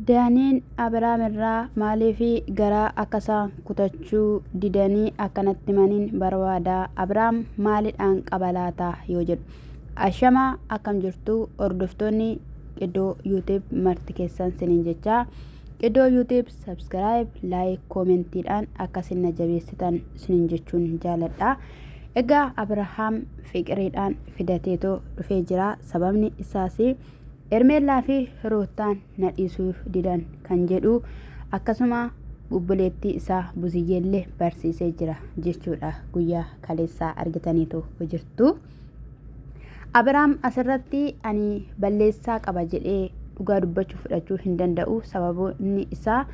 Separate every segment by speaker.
Speaker 1: Daaniin Abiraam irraa maaliif garaa akka isaan kutachuu didanii akkanatti himaniin barbaada. Abiraam maalidhaan qaba laata yoo jedhu. Ashama akkam jirtu hordoftoonni Qiddoo YouTube marti keessan siniin jechaa. Qiddoo YouTube subscribe, like, koomentiidhaan akka isin na jabeessitan siniin jechuun jaaladha. Egaa Abirahaam fiqiriidhaan fidateetoo dhufee jira. Sababni isaas Hermeellaa fi Ruuttaan na dhiisuu didan kan jedhu akkasuma obboleettii isaa Buziyyeellee barsiisee jira jechuudha guyyaa kaleessaa argitaniitu jirtu. Abiraam asirratti ani balleessaa qaba jedhee dhugaa dubbachuu fudhachuu hin danda'u sababoonni isaa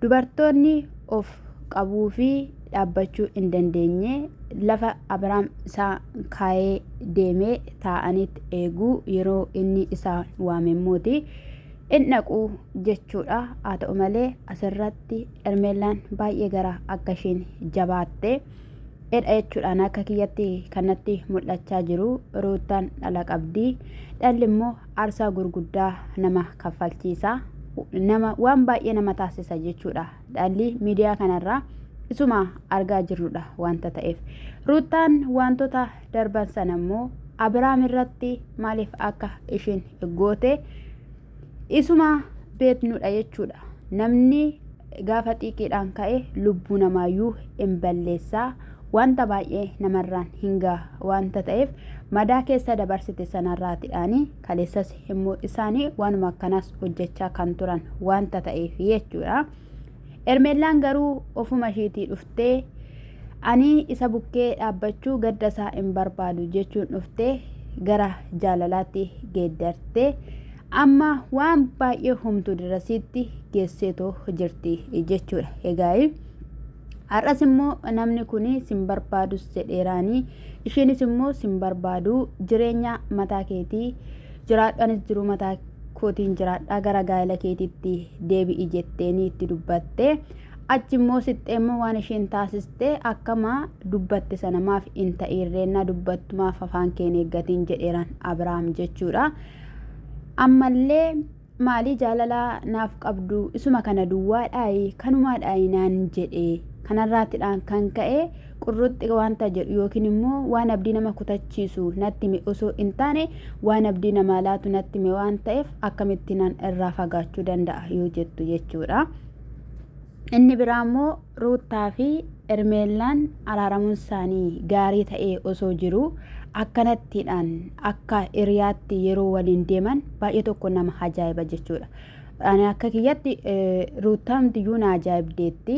Speaker 1: dubartoonni of qabuu fi dhaabbachuu hin dandeenye lafa Abiraam isaa kaayee deemee taa'anitti eeguu yeroo inni isaan waame immooti in dhaqu jechuudha. Haa ta'u malee asirratti Hermeellaan baay'ee gara akka isheen jabaatte edha jechuudhaan akka kiyyatti kanatti mul'achaa jiru. Ruuttaan dhala qabdi. Dhalli immoo aarsaa gurguddaa nama kaffalchiisa. Nama waan baay'ee nama taasisa jechuudha. Dhalli miidiyaa kanarraa isuma argaa jirrudha wanta ta'eef. Ruuttaan wantoota darban sana immoo Abiraam irratti maaliif akka isheen goote isuma beeknudha jechuudha. Namni gaafa xiiqiidhaan ka'e lubbuu namaayyuu hin balleessaa wanta baay'ee namarraan hin gaha wanta ta'eef madaa keessa dabarsite sanarraatidhaani kaleessas immoo isaanii waanuma akkanaas hojjechaa kan turan wanta ta'eef jechuudha. Hermeellaan garuu ofuma ishiitii dhuftee ani isa bukkee dhaabbachuu gadda isaa hin barbaadu jechuun dhuftee gara jaalalaatti geeddarte amma waan baay'ee humtu dirasiitti geesseetoo jirti jechuudha. Egaa har'as immoo namni kun sin barbaadus jedheeraanii isheenis immoo sin barbaadu jireenya mataa keetii jiraadhu anis jiruu mataa kootiin jiraadha gara gaa'ela keetiitti deebi'i jetteeni itti dubbatte achi immoo sixxee immoo waan isheen taasiste akkama dubbatte sana maaf hin ta'iirreennaa dubbattu maaf afaan keen eeggatiin jedheeraan Abiraam jechuudha. Ammallee Maalii jaalalaa naaf qabdu isuma kana duwwaadhaayi kanumaadhaayi naan jedhe kanarraatidhaan kan ka'e qurruxxi wanta jedhu yookiin immoo waan abdii nama kutachiisu natti hime osoo hin taane waan abdii namaa laatu natti hime waan ta'eef akkamitti nan irraa fagaachuu danda'a yoo jettu jechuudha. Inni biraa immoo Ruuttaa fi Hermeellaan araaramuun isaanii gaarii ta'ee osoo jiruu akkanattiidhaan akka hiriyaatti yeroo waliin deeman baay'ee tokko nama ajaa'iba jechuudha. Ani akka kiyyatti Ruuttaamtiyyuu na ajaa'ibdeetti.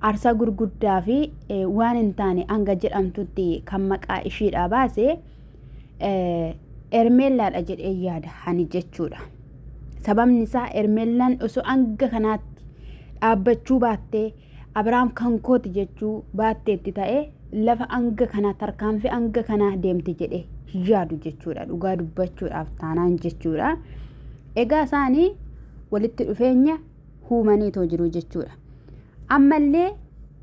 Speaker 1: Aarsaa gurguddaa fi waan hin taane hanga jedhamtutti kan maqaa ishiidhaa baase Hermeellaadha jedhee yaada ani jechuudha. Sababni isaa Hermeellaan osoo hanga kanaatti dhaabbachuu baattee Abiraam kan kooti jechuu baatteetti ta'ee lafa hanga kanaa tarkaanfii hanga kanaa deemti jedhee hin yaadu jechuudha. Dhugaa dubbachuudhaaf taanaan jechuudha. Egaa isaanii walitti dhufeenya huumaniitoo jiru jechuudha. Ammallee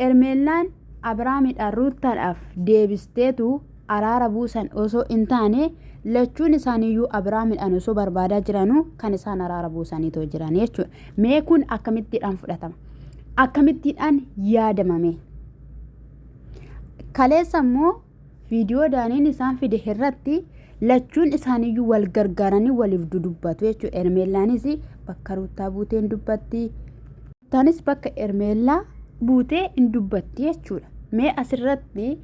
Speaker 1: Hermeellaan Abiraamidhaan Ruuttaadhaaf deebisteetu araara buusan osoo hin taane lachuun isaaniiyyuu Abiraamidhaan osoo barbaadaa jiranuu kan isaan araara buusaniitoo jiran jechuudha. Mee kun akkamittiidhaan fudhatama? Akkamittiidhaan yaadamame? Kaleessa immoo viidiyoo Daaniin isaan fide irratti lachuun isaaniiyyuu wal gargaaranii waliif dudubbatu jechuudha. Hermeellaanis bakka Ruuttaa buutee hin dubbatti. Ruuttaanis bakka Hermeellaa buutee hin dubbatti jechuudha. Mee asirratti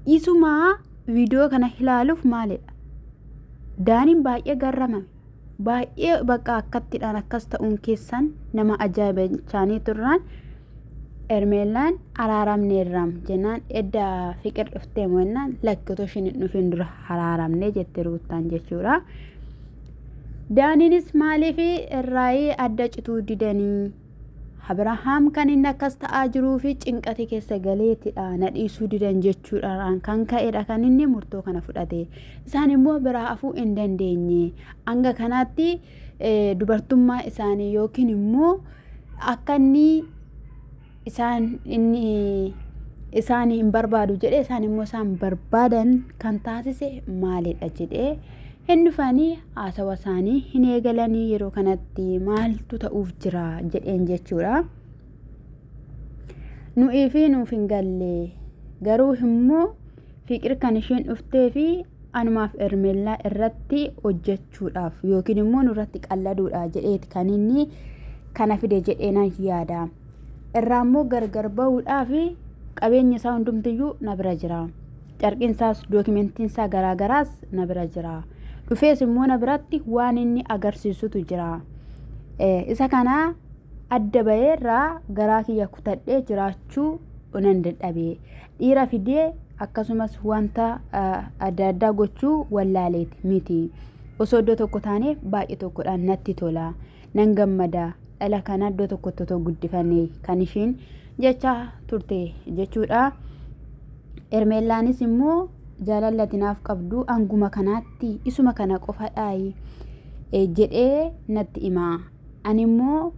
Speaker 1: isumaa viidiyoo kana ilaaluuf maalidha? Daaniin baay'ee garramame. Baay'ee bakka akkattidhaan akkas ta'uun keessan nama ajaa'ibachaanii turraan Hermeellaan araaramneerraam jennaan edda fiqir dhuftee moo jennaan lakki otoo ishiin hin dhufin dura araaramne jette Ruuttaan jechuudha. Daaniinis maaliif irraayii adda cituu didanii Abrahaam kan inni akkas ta'aa jiruu fi cinqate keessa galeetidha na dhiisuu didan jechuudhaan kan ka'edha kan inni murtoo kana fudhate. Isaan immoo biraa hafuu hin dandeenye. Hanga kanaatti dubartummaa isaanii yookiin immoo akka inni isaan inni isaan hin barbaadu jedhee isaan immoo isaan barbaadan kan taasise maalidha jedhee Hin dhufanii haasawa isaanii hin eegalanii yeroo kanatti maaltu ta'uuf jira jedheen jechuudha. Nu'ii fi nuuf hin galle garuu immoo fiqir kan isheen dhuftee fi anumaaf Ermeellaa irratti hojjechuudhaaf yookiin immoo nurratti qalladuudha jedheeti kan inni kana fide jedhee nan yaada. Irraa immoo gargar bahuudhaaf qabeenya isaa hundumtiyyuu na bira jira. Carqiin isaas dookimentiin isaa garaagaraas na bira jira. Dhufees immoo na biratti waan inni agarsiisutu jira. Isa kana adda bahee irraa garaa kiyya kutadhee jiraachuu nan dadhabe. Dhiira fidee akkasumas wanta adda addaa gochuu wallaaleeti miti. Osoo iddoo tokko taanee baay'ee tokkodhaan natti tola. Nan gammada. Dhala kana iddoo tokkotti otoo guddifannee kan ishiin jechaa turte jechuudha. Ermeellaanis immoo jaalalli ati naaf qabdu hanguma kanaatti isuma kana qofadhaayi jedhee natti hima. Ani immoo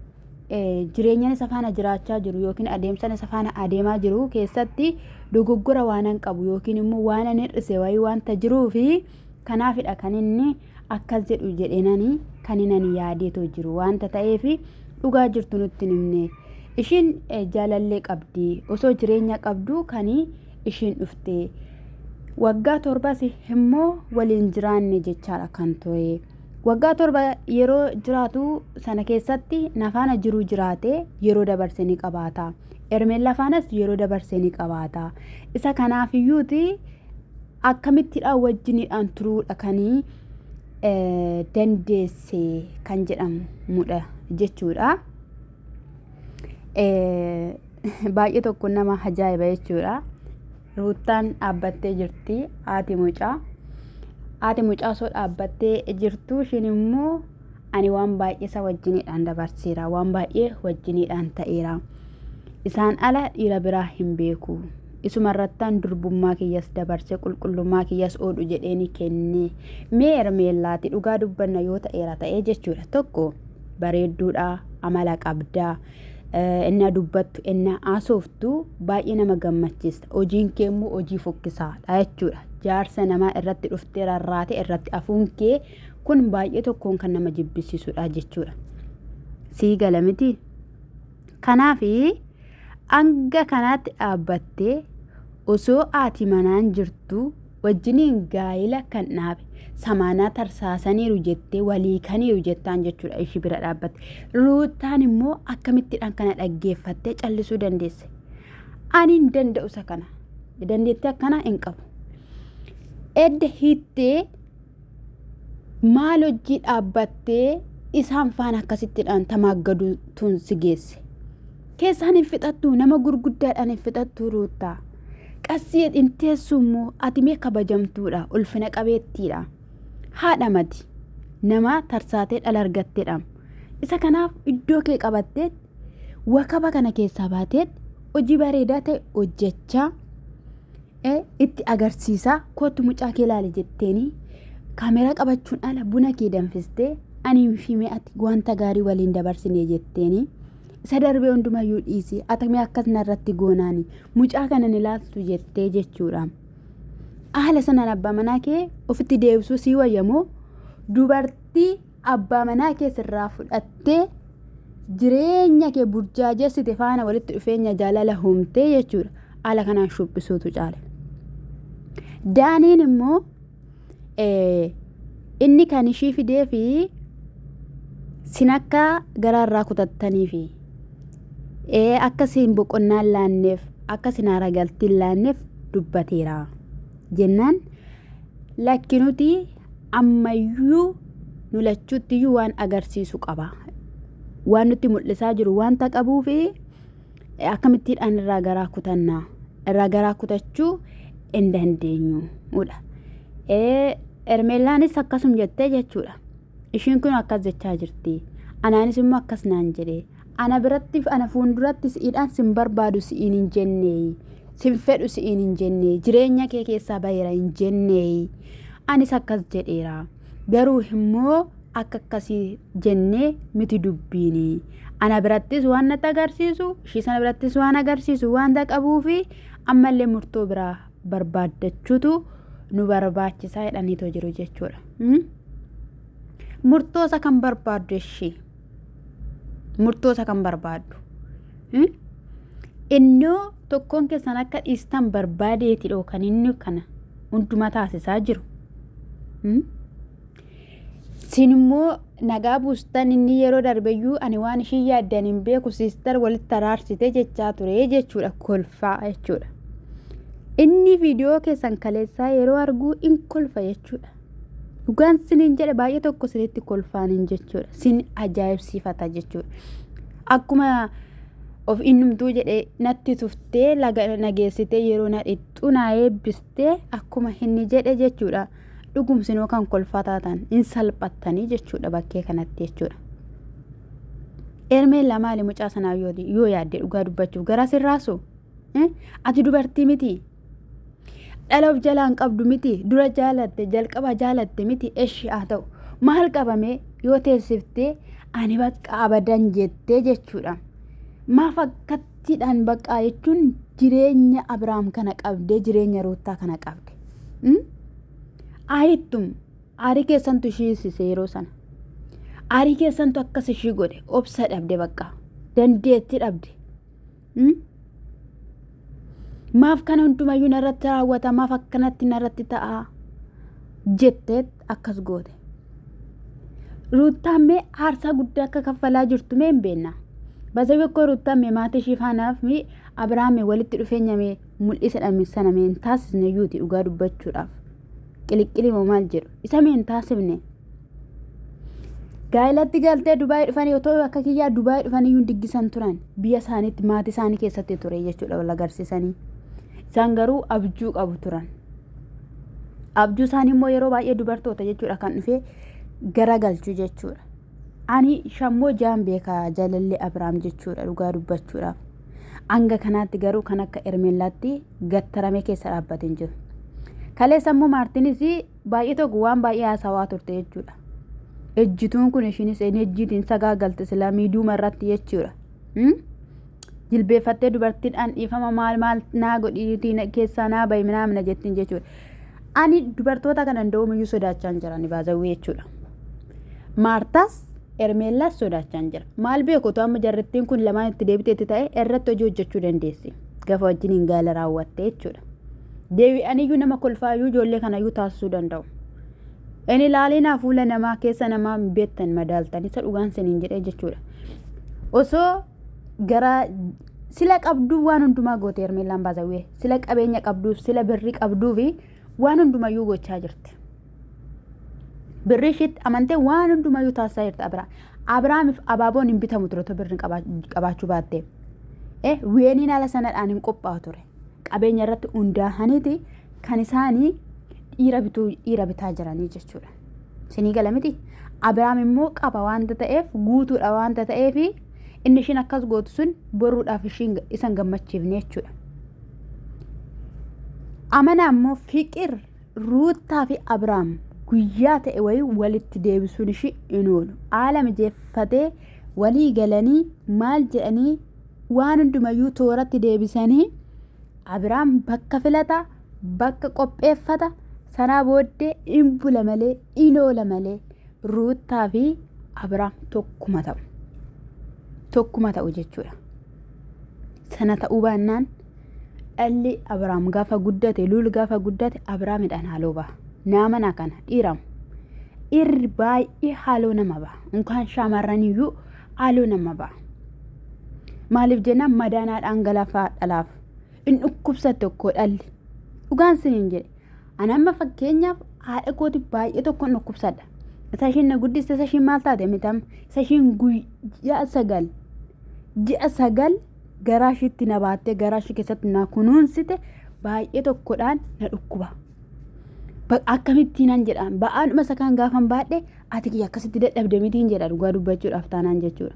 Speaker 1: jireenyan isa faana jiraachaa jiru yookiin adeemsan isa faana adeemaa jiru keessatti dogoggora waanan qabu yookiin immoo waanan hir'ise wayii wanta jiruu fi kanaafidha kan inni akkas jedhu jedheenani kan inni yaadeetoo jiru wanta ta'eef dhugaa jirtu nutti hin himne. Ishiin jaalallee qabdi osoo jireenya qabdu kan ishiin dhufte waggaa torbas immoo waliin jiraanne jechaadha kan ture. Waggaa 7 yeroo jiraatu sana keessatti na faana jiruu jiraate yeroo dabarse ni qabaata. Ermeellaa faanas yeroo dabarse ni qabaata. Isa kanaafiyyuuti akkamittidhaan wajjiniidhaan turuudha kanii dandeesse kan jedhamudha jechuudha. Baay'ee tokko nama ajaa'iba jechuudha. Ruuttaan dhaabbattee jirti haati mucaa. Haati mucaa osoo dhaabbattee jirtu ishiin immoo ani waan baay'ee isa wajjiniidhaan dabarseera waan baay'ee wajjiniidhaan ta'eera. Isaan ala dhiira biraa hin beeku. Isuma irrattaan durbummaa kiyyas dabarse qulqullummaa kiyyas oodhu jedheeni kenne. Mee Hermeellaati dhugaa dubbanna yoo ta'eera ta'ee jechuudha. Tokko bareedduudha amala qabda. Ennaa dubbattu ennaa haasoftu baay'ee nama gammachiista. Hojiin kee immoo hojii fokkisaadha jechuudha. Jaarsa namaa irratti dhuftee rarraate irratti afuun kee kun baay'ee tokkoon kan nama jibbisiisudha jechuudha. Sii gala miti? Kanaaf hanga kanaatti dhaabbattee osoo haati manaan jirtu wajjiniin gaa'ila kan dhaabe samaanaa tarsaasaniiru jettee walii kaniiru jettaan jechuudha ishii bira dhaabbatte. Ruuttaan immoo akkamittiidhaan kana dhaggeeffattee callisuu dandeesse? Ani hin danda'u isa kana. Dandeettii akkanaa hin qabu. Edda hiittee maal hojii dhaabbattee isaan faana akkasittiidhaan tamaaggaduutuun si geesse. Keessaan hin fixattu nama gurguddaadhaan hin fixattu ruuttaa. Qassii hin teessu immoo ati mee kabajamtuudha ulfina qabeettiidha. Haadha mati nama tarsaatee dhala argatteedha. Isa kanaaf iddoo kee qabattee wakaba kana keessaa baatee hojii bareedaa ta'e hojjechaa itti agarsiisaa kootu mucaa kee ilaali jetteeni kaameraa qabachuun ala buna kee danfistee ani fi mee ati wanta gaarii waliin dabarsine jetteeni isa darbee hundumayyuu dhiisi ati mee akkas narratti goonaani mucaa kana ni ilaaltu jettee jechuudha. Haala sanaan abbaa manaa kee ofitti deebisuu sii wayyamoo dubartii abbaa manaa kee sirraa fudhattee jireenya kee burjaajessite faana walitti dhufeenya jaalala humtee jechuudha. Haala kanaan shubbisuutu caala. Daaniin immoo inni kan ishii fidee fi sin akka garaarraa kutattanii fi akka sin boqonnaan laanneef akka sin haara galtiin laanneef dubbateera jennaan lakki nuti ammayyuu nu lachuuttiyyuu waan agarsiisu qaba. Waan nutti mul'isaa jiru wanta qabuufi akkamittiidhaan irraa garaa kutannaa irraa garaa kutachuu hin dandeenyudha. Ermeellaanis akkasum jettee jechuudha. Ishiin kun akkas jechaa jirti. Anaanis immoo akkas naan jedhe. Ana biratti ana fuulduratti si'iidhaan sin barbaadu si'iin hin jenne. Sin fedhu si'iin hin jenne. Jireenya kee keessaa baheera hin jenne. Anis akkas jedheera. Garuu immoo akka akkasii jennee miti dubbiini. Ana birattis waan natti agarsiisu, ishii sana birattis waan agarsiisu wanta qabuufi ammallee murtoo biraa barbaaddachuutu nu barbaachisaa jedhaniitoo jiru jechuudha. Murtoo isa kan barbaaddu ishii. Murtoo isa kan barbaaddu. Innoo tokkoon keessan akka dhiistan barbaadeeti dhoo kan inni kana hundumaa taasisaa jiru. Sin immoo nagaa buustan inni yeroo darbeyyuu ani waan ishiin yaaddan hin beeku siistar walitti araarsite jechaa ture jechuudha kolfaa jechuudha. Inni viidiyoo keessan kaleessaa yeroo arguu in kolfa jechuudha. Dhugaan sinin jedhe baay'ee tokko sinitti kolfaaniin jechuudha. Sin ajaa'ibsiifata jechuudha. Akkuma of innumtuu jedhe natti tuftee laga nageessitee yeroo na dhixxu na eebbistee akkuma inni jedhe jechuudha. Dhugumsinoo kan kolfaa taatan hin salphattanii jechuudha bakkee kanatti jechuudha. Ermeellaa maali mucaa sanaa yoo yaadde dhugaa dubbachuuf garaa sirraasu? Ati dubartii miti. Dhala of jalaa hin qabdu miti. Dura jaalatte jalqaba jaalatte miti eshi haa ta'u. Maal qabame yoo teessiftee ani bakka abadan jettee jechuudha. Maaf akkattiidhaan bakka jechuun jireenya Abiraam kana qabdee jireenya Ruuttaa kana qabde. Ayittum aarii keessantu ishii hiisise yeroo sana. Aarii keessantu akkas ishii godhe obsa dhabde bakka dandeettii dhabde. Maaf kana hundumayyuu narratti raawwata maaf akkanatti narratti ta'a jettee akkas goote. Ruuttaan mee aarsaa guddaa akka kaffalaa jirtu mee hin beekna. Bazawi koo Ruuttaan mee maatii ishii faanaaf mi Abiraam walitti dhufeenya mee mul'isa dhame sana mee hin taasisne yuuti dhugaa dubbachuudhaaf. Qiliqqilii moo maal jedhu isa mee hin taasifne. Gaa'elatti galtee Dubaay dhufanii otoo akka kiyyaa Dubaay dhufanii iyyuu diggisan turan biyya isaaniitti maatii isaanii keessatti ture jechuudha wal agarsiisanii. Isaan garuu abjuu qabu turan. Abjuu isaanii immoo yeroo baay'ee dubartoota jechuudha kan dhufee garagalchu jechuudha. Ani shammoo jaan beekaa jaalallee Abiraam jechuudha dhugaa dubbachuudhaaf. Hanga kanaatti garuu kan akka Ermeellaatti gattaramee keessa dhaabbatee hin jiru. Kaleessa immoo Maartinis baay'ee tokko waan baay'ee haasawaa turte jechuudha. Ejjituun kun ishiinis inni ejjiitiin sagaagalte silaa miidiuma irratti jechuudha. Jilbeeffattee dubartiidhaan dhiifama maal maal naa godhiitii keessaa naa bahi minaamina jettiin jechuudha. Ani dubartoota kana nda'uumiyyuu sodaachaa hin jiran baazawwee jechuudha. Maartaas Ermeellaas sodaachaa hin jira. Maal beeku otoo amma jarrittiin kun lamaan itti deebiteetti ta'e irratti hojii hojjechuu dandeessi. Gafa wajjiniin gaala raawwatte jechuudha. Deebi'aniyyuu nama kolfaayyuu ijoollee kanayyuu taasisuu danda'u. Inni ilaalinaa fuula namaa keessa namaa hin beektan madaaltan isa dhugaan siniin jedhee jechuudha. Osoo gara sila qabduu waan hundumaa goote Hermeellaan Baazawwee sila qabeenya qabduuf sila birrii qabduufi waan hundumayyuu gochaa jirti. Birrii ishiitti amantee waan hundumayyuu taasisaa jirti Abiraam. Abiraamiif abaaboon hin bitamu ture otoo birrii qabaachuu baattee. Weeniin haala sanadhaan hin qophaa'u ture. Qabeenya irratti hundaa'aniiti kan isaanii dhiira bituu dhiira bitaa jiranii jechuudha. Isinii gala miti? Abiraam immoo qaba waanta ta'eef guutuudha waanta ta'eef inni ishiin akkas gootu sun boruudhaaf ishiin isan gammachiifne jechuudha. Amana immoo fiqir Ruuttaa fi Abiraam guyyaa ta'e wayii walitti deebisuun ishii hin oolu. Haala mijeeffatee walii galanii maal jedhanii waan hundumayyuu tooratti deebisanii Abiraam bakka filata, bakka qopheeffata, sanaa booddee in bula malee, in oola malee Ruuttaa fi Abiraam tokkuma ta'u. Tokkuma ta'u jechuudha. Sana ta'uu baannaan dhalli Abiraam gaafa guddate, Luul gaafa guddate Abiraamidhaan haaloo ba'a. Naamana kana dhiiramu. Dhiirri baay'ee haaloo nama ba'a. Unkaan shamarraniyyuu haaloo nama ba'a. Maaliif jennaan madaanaadhaan galafaa dhalaaf. In dhukkubsatte tokko dhalli. Dhugaan siniin jedhe. Ani amma fakkeenyaaf haadha kooti baay'ee tokkon dhukkubsadha. Isa ishiin na guddiste isa ishiin maal taate mitam isa ishiin guyyaa 9 ji'a 9 garaa ishiitti na baattee garaa ishii keessatti na kunuunsite baay'ee tokkodhaan na dhukkuba. Akkamittiin nan jedha ba'aanuma isa kaan gaafan baadhe ati kiyya akkasitti dadhabde mitiin jedha dhugaa dubbachuudhaaf taanaan jechuudha.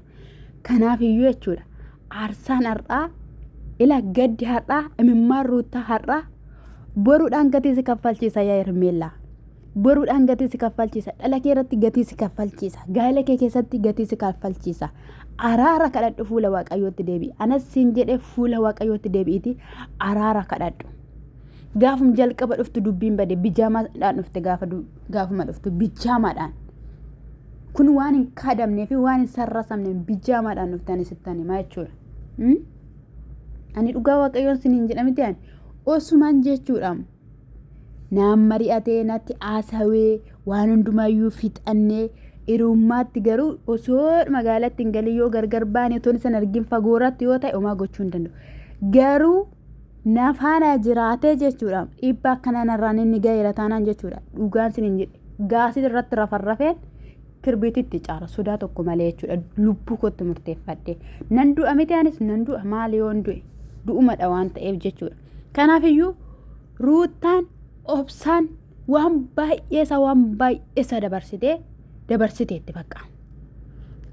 Speaker 1: Kanaaf iyyuu jechuudha aarsaan har'aa ila gaddi har'aa imimmaan ruuttaa har'aa boruudhaan gatii si kaffalchiisa yaa Hermeellaa. Boruudhaan gatii si kaffalchiisa. Dhala kee irratti gatii si kaffalchiisa. Gaa'ela kee keessatti gatii si kaffalchiisa. Araara kadhadhu fuula Waaqayyootti deebi'i. Anas siin jedhee fuula Waaqayyootti deebi'iiti araara kadhadhu. Gaafum jalqaba dhuftu dubbiin bade bijaamaadhaan dhufte gaafa gaafuma dhuftu bijaamaadhaan. Kun waan hin kaadamnee fi waan hin sarrasamne bijaamaadhaan dhuftanii sittan himaa jechuudha. Ani dhugaa waaqayyoon siniin jedha miti ani osuman jechuudha. Naan mari'atee natti haasawee waan hundumayyuu fixannee hiriyummaatti garuu osoo magaalatti hin galin yoo gargar baane otoo isan argin fagoorratti yoo ta'e homaa gochuu hin danda'u. Garuu na faana jiraatee jechuudha dhiibbaa akkanaa narraan inni ga'eera taanaan jechuudha dhugaan sin hin jedhe gaasii irratti rafarrafeen kirbiititti caara sodaa tokko malee jechuudha lubbuu kootti murteeffadhe nan du'a miti anis nan du'a maali yoon du'e du'umadha waan ta'eef jechuudha kanaafiyyuu ruuttaan obsaan waan baay'ee isaa waan baay'ee isaa dabarsitee dabarsiteetti bakka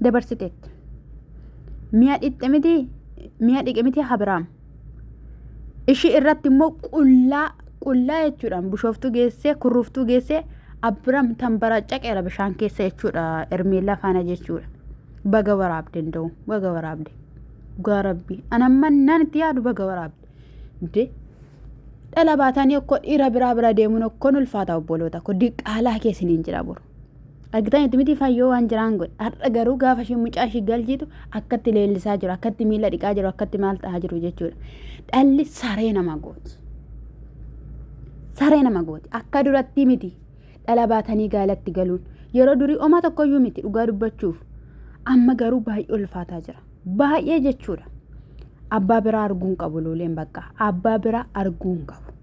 Speaker 1: dabarsiteetti mi'a dhixxe miti mi'a dhiqe miti habiraam ishii irratti immoo qullaa qullaa jechuudhaan bishooftuu geessee kurruftuu geessee Abbiram tanbaraccaqeera bishaan keessa jechuudha Ermeellaa faana jechuudha. Baga waraabde nda'u baga waraabde dhugaa rabbii anamman naan itti yaadu baga waraabde. De dhala baatanii okkoo dhiira biraa bira deemuun okkoon ulfaata obboloota koo diqaalaa keessiniin jira boru. Argitan itti miti fayyoo waan jiraan godhe. Har'a garuu gaafa isheen mucaa ishii galchitu akkatti leellisaa jiru, akkatti miila dhiqaa jiru, akkatti maal ta'aa jiru jechuudha. Dhalli saree nama gooti. Saree nama gooti. Akka duratti miti dhala baatanii gaalatti galuun. Yeroo durii omaa tokkoyyuu miti dhugaa dubbachuuf. Amma garuu baay'ee ulfaataa jira. Baay'ee jechuudha. Abbaa biraa arguu hin qabu luuleen bakka. Abbaa biraa arguu hin qabu.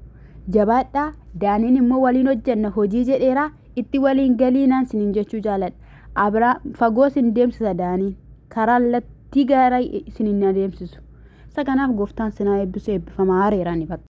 Speaker 1: Jabaadhaa daaniin immoo waliin hojjenna hojii jedheeraa itti waliin galiinaan sinin jechuu jaaladha. Abiraa fagoo sin deemsisa daaniin. Karaa lattii gaara isin hin adeemsisu. Isa kanaaf gooftaan sinaa eebbisu eebbifamaa areerani bakka.